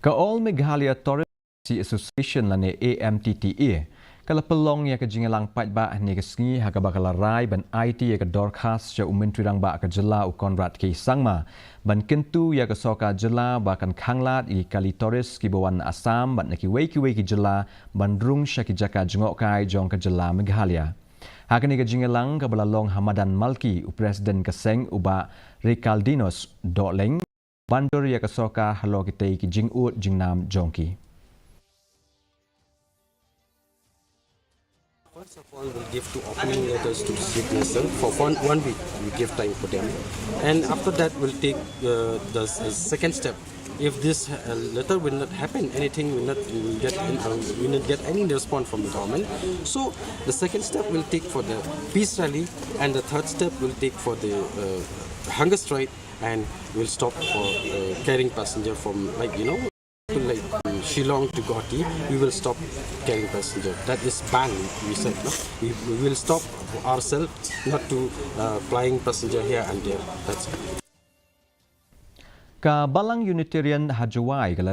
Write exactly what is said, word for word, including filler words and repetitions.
Ka All Meghalaya Tourist Association lane A M T T A ka la pynlong ïa ka jingïalang paidbah hynne ka sngi ha kaba ka la rai ban aiti ïa ka dorkhas sha u Myntri Rangbah ka jylla u Conrad K Sangma ban kyntu ïa ka sorkar jylla ba kan khanglad ïa ki kali tourist kiba wan na Assam bad na kiwei kiwei ki jylla ban rung sha ki jaka jngohkai jong ka jylla Meghalaya. Ha kane ka jingïalang kaba la long ha madan Malki, u President ka seng u Bah Rikaldinus Dohling ban dur ïa ka sorkar halor kitei ki jingud jingnam jong ki. First of all, we'll give two opening letters to the Chief Minister for one, one week. We give time for them, and after that, we'll take uh, the s- uh, second step. If this uh, letter will not happen, anything will not will get in, uh, will not get any response from the government. So the second step will take for the peace rally, and the third step will take for the uh, hunger strike, and we'll stop for uh, carrying passenger from, like, you know, like, um, Shillong to Guwahati. We will stop carrying passenger. That is banned, we said. No? We, we will stop ourselves not to uh, flying passenger here and there. That's it. Ka Balang Unitarian ha Jowai ka la